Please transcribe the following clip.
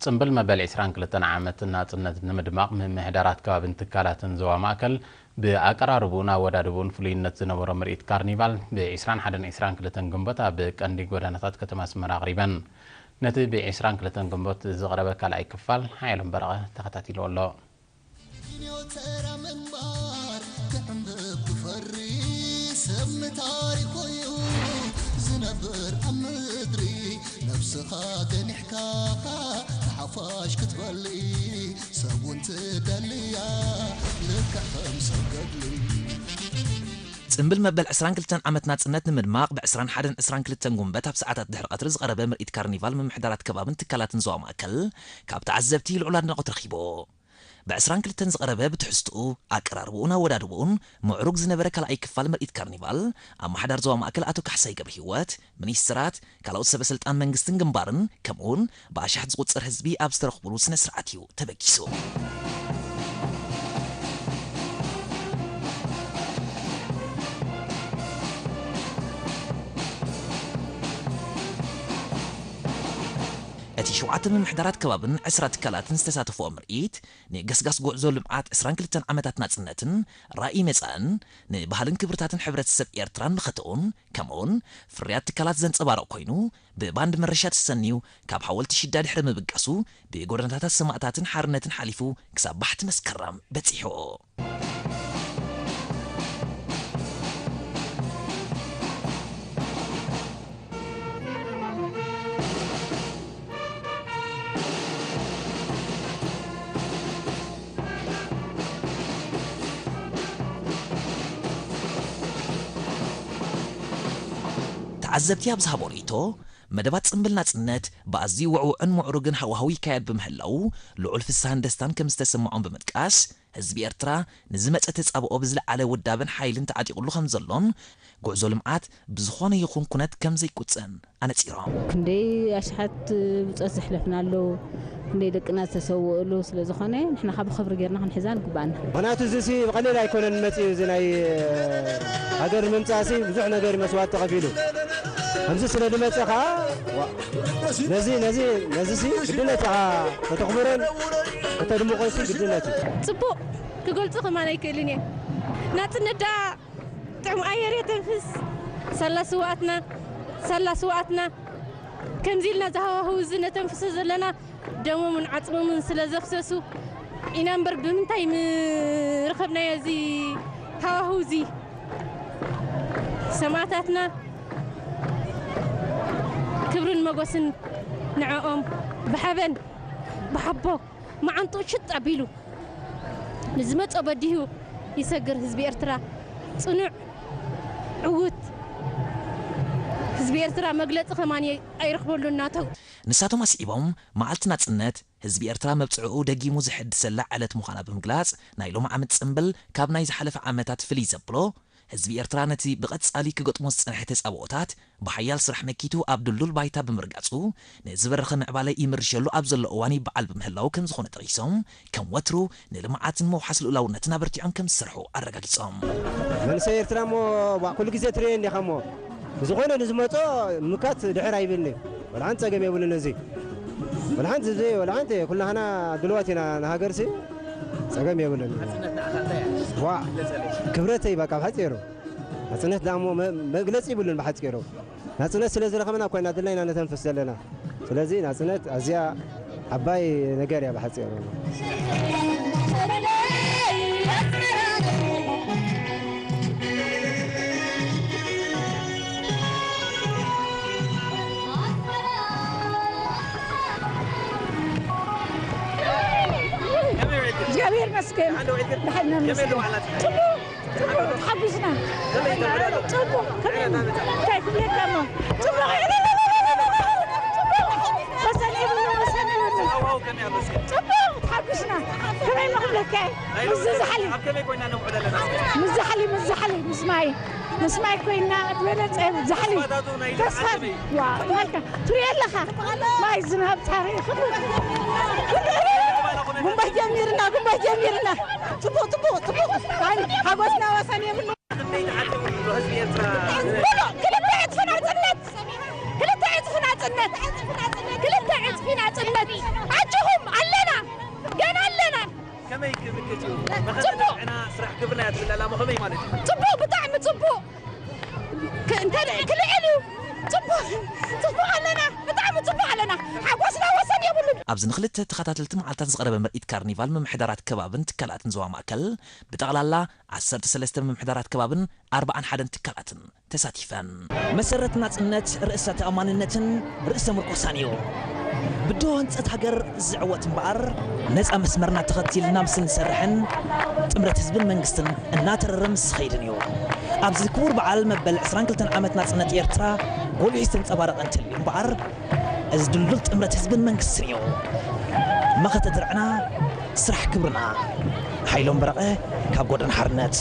ጽምብል መበል ዕስራን ክልተን ዓመት ናጽነት ንምድማቕ ምምሕዳራት ከባብን ትካላትን ዞባ ማእከል ብኣቀራርብኡን ኣወዳድብኡን ፍሉይነት ዝነበሮ ምርኢት ካርኒቫል ብ ዕስራን ሓደን ዕስራን ክልተን ግንቦት ኣብ ቀንዲ ጎደናታት ከተማ ኣስመራ ኣቕሪበን። ነቲ ብ ዕስራን ክልተን ግንቦት ዝቐረበ ካልኣይ ክፋል ሓየሎም በረቐ ተኸታቲልዎ ኣሎ። ተራ ምንባር ክዕምብብ ክፈሪ ሰብ ንታሪኹ እዩ ዝነብር ኣብ ምድሪ። ነብስኻ ገኒሕካ ንሓፋሽ ክትበሊ ሰብ እውን ትደልያ ልክዕ ከም ሰብ ገድሊ። ጽምብል መበል ዕስራን ክልተን ዓመት ናጽነት ንምድማቕ ብ ዕስራን ሓደን ዕስራን ክልተን ጉንበት ኣብ ሰዓታት ድሕሪ ቀትሪ ዝቐረበ ምርኢት ካርኒቫል ምምሕዳራት ከባብን ትካላትን ዞባ ማእከል ካብ ተዓዘብቲ ልዑል ኣድናቖት ረኺቡ። ብ ዕስራን ክልተን ዝቐረበ ብትሕዝትኡ፣ ኣቀራርብኡን ኣወዳድብኡን ምዕሩግ ዝነበረ ካልኣይ ክፋል ምርኢት ካርኒቫል፣ ኣመሓዳሪ ዞባ ማእከል ኣቶ ካሕሳይ ገብረሂወት፣ ሚኒስትራት፣ ካልኦት ሰበ ስልጣን መንግስትን ግንባርን፣ ከምኡ'ውን ብኣሽሓት ዝቑጸር ህዝቢ ኣብ ዝተረኽቡሉ ስነ ስርዓት እዩ ተበጊሱ። እቲ ሸውዓተ ምምሕዳራት ከባብን ዕስራ ትካላትን ዝተሳተፍኦ ምርኢት፣ ንገስጋስ ጉዕዞ ልምዓት ዕስራን ክልተን ዓመታት ናጽነትን ራኢ መጻእን፣ ንባህልን ክብርታትን ሕብረተሰብ ኤርትራን መኸተኡን፣ ከምኡውን ፍርያት ትካላት ዘንጸባርቕ ኮይኑ፣ ብባንድ መረሻ ተሰንዩ ካብ ሓወልቲ ሽዳ ድሕሪ ምብጋሱ፣ ብጎደናታት ሰማእታትን ሓርነትን ሓሊፉ ክሳብ ባሕቲ መስከረም በጺሑ። ተዓዘብቲ ኣብ ዝሃቦ ርእይቶ፣ መደባት ጽምብል ናጽነት ብኣዝዩ ውዕውዕን ምዕሩግን ሃዋህው ይካየድ ብምህላዉ፣ ልዑል ፍስሃን ደስታን ከም ዝተሰምዖም ብምጥቃስ፣ ህዝቢ ኤርትራ ንዝመጸ ተጻብኦ ብዝለዓለ ውዳበን ሓይልን ተዓጢቑሉ ከም ዘሎን፣ ጉዕዞ ልምዓት ብዝኾነ ይኹን ኩነት ከም ዘይቁጸን ኣነጺሮም። ክንደይ ኣሽሓት ብጾት ዘሕለፍና ኣሎ፣ ክንደይ ደቅና ዝተሰውኡ ኣሎ። ስለ ዝኾነ ንሕና ካብ ብኽብሪ ጌርና ክንሕዛ ንግባኣና። ምኽንያቱ እዚ ሲ ብቐሊል ኣይኮነን መጺኡ፣ እዚ ናይ ሃገር ምምጻእ ሲ ብዙሕ ነገር መስዋእቲ ተኸፊሉ። ከምዚ ስለ ዝመጸ ኸዓ፣ ዋ፣ ነዚ፣ ነዚ፣ ነዚ ሲ ግድነት ኢኻ ከተኽብሮን ከተድምቖን ሲ ግድነት እዩ። ጽቡቕ ክገልጾ ከማን ኣይክእልን እየ። ናጽነት ደኣ ጥዑም ኣየር የተንፍስ። ሳላ ስውኣትና፣ ሳላ ስውኣትና፣ ከምዚ ኢልና እዚ ሃዋህው እዚ ነተንፍሶ ዘለና ደሞምን ዓጽሞምን ስለ ዘፍሰሱ ኢና እምበር ብምንታይ ምረኸብናዮ እዚ ሃዋህው እዚ? ሰማእታትና ክብርን መጎስን ንዕኦም። ብሓበን ብሓቦ መዓንጥኡ ሽጥ ኣቢሉ ንዝመጾ በዲሁ ይሰግር ህዝቢ ኤርትራ። ጽኑዕ፣ ዕዉት ህዝቢ ኤርትራ መግለጺ ከማን ኣይ-፣ ኣይረኽበሉን ናተው። ንሳቶም ኣስዒቦም፣ መዓልቲ ናጽነት ህዝቢ ኤርትራ መብጽዕኡ ደጊሙ ዝሕድሰላ ዕለት ምዃና ብምግላጽ፣ ናይ ሎሚ ዓመት ጽምብል ካብ ናይ ዝሓለፈ ዓመታት ፍልይ ዘብሎ፣ ህዝቢ ኤርትራ ነቲ ብቐጻሊ ክገጥሞ ዝጸንሐ ተጻብኦታት ብሓያል ስራሕ መኪቱ ኣብ ድልዱል ባይታ ብምርጋጹ፣ ንዝበረኸ ምዕባለ ይምርሸሉ ኣብ ዘሎ እዋን ይበዓል ብምህላዉ ከም ዝኾነ ጠቒሶም፣ ከም ወትሩ ንልምዓትን ምውሓስ ልኡላውነትን ኣበርቲዖም ከም ዝሰርሑ ኣረጋጊጾም። መንእሰይ ኤርትራ እሞ፣ ዋ፣ ኩሉ ግዜ ትርእዮ እንዲኻ እሞ፣ ብዝኾነ ንዝመጾ ምካት ድሕር ኣይብልን'ዩ። ወላ ሓንቲ ጸገም የብሉን። እዚ ወላ ሓንቲ፣ እዚ ወላ ሓንቲ፣ ኩላህና ድልዋት ኢና ንሃገርሲ። ጸገም የብሉን። ናጽነት ንዓኻ እንታይ እያ? ዋ፣ መግለጺ ኣለሽ? ክብረተይ በቃ ብሓጺሩ። ናጽነት ደኣ እሞ መ-፣ መግለጺ ይብሉን ብሓጺሩ። ናጽነት ስለ ዝረኸብና እኮ ኢና ድላይና ነተንፍስ ዘለና። ስለዚ ናጽነት ኣዝያ ዓባይ ነገር እያ ብሓጺሩ። እግዚኣብሔር ይመስገን። ደሓን ኢና ንመስገን። ጽቡቕ፣ ጽቡቕ፣ ተሓጒስና። ጽቡቕ፣ ከመይ፣ እንታይ ክብለካ እሞ? ጽቡቕ፣ ጽቡቕ። ወሰን የብሉ፣ ወሰን የብሉ። ጽቡቕ፣ ተሓጒስና። ከመይ እሞ ክብለካ እየ? ምስዚ ዛሕሊ፣ ምስዚ ዛሕሊ፣ ምስዚ ዛሕሊ፣ ምስ ማይ፣ ምስ ማይ ኮይና ዝበለጸ ዛሕሊ። ተስፋ፣ ዋ፣ ማልካ፣ ትሪኦ ኣለኻ? ማይ፣ ዝናብ፣ ጻሪ፣ ኩሉ። ጉንበት ጀሚርና፣ ጉንበት ጀሚርና። ጽቡቕ፣ ጽቡቕ፣ ጽቡቕ። ኣይ፣ ሓጎስና ወሰን የብሉ። ጽቡቕ፣ ክልተ ዕጽፊ ናጽነት፣ ክልተ ዕጽፊ ናጽነት፣ ክልተ ዕጽፊ ናጽነት። ኣጆ፣ ዕላማ ከመይ ማለት እዩ? ጽቡቕ፣ ብጣዕሚ ጽቡቕ። ክ- እንተ ክልዕል እዩ። ጽቡቕ፣ ጽቡቕ ኣለና፣ ብጣዕሚ ጽቡቕ ኣለና። ሓጎስና ወሰን የብሉን። ኣብዚ ንክልተ ተኸታተልቲ መዓልታት ዝቐረበ ምርኢት ካርኒቫል ምምሕዳራት ከባብን ትካላትን ዞባ ማእከል ብጠቕላላ ዓሰርተ ሰለስተ ምምሕዳራት ከባብን ኣርባዓን ሓደን ትካላትን ተሳቲፈን። መሰረት ናጽነት ርእሰ ተኣማንነትን ርእሰ ምርኮሳን እዩ። ብድሆ ህንጸት ሃገር ዝዕወት እምበኣር፣ ነጻ መስመርና ተኸቲልና ምስ እንሰርሕን ጥምረት ህዝብን መንግስትን እናተረረ ምስ ዝኸይድን እዩ። ኣብዚ ክቡር በዓል መበል ዕስራን ክልተን ዓመት ናጽነት ኤርትራ ጎሊሑ ዝተንጸባረቐ እንተልዩ እምበኣር፣ እዚ ድልዱል ጥምረት ህዝብን መንግስትን እዩ። መኸተ ድርዕና፣ ስራሕ ክብርና። ሓይሎም በረቐ ካብ ጎደና ሓርነት።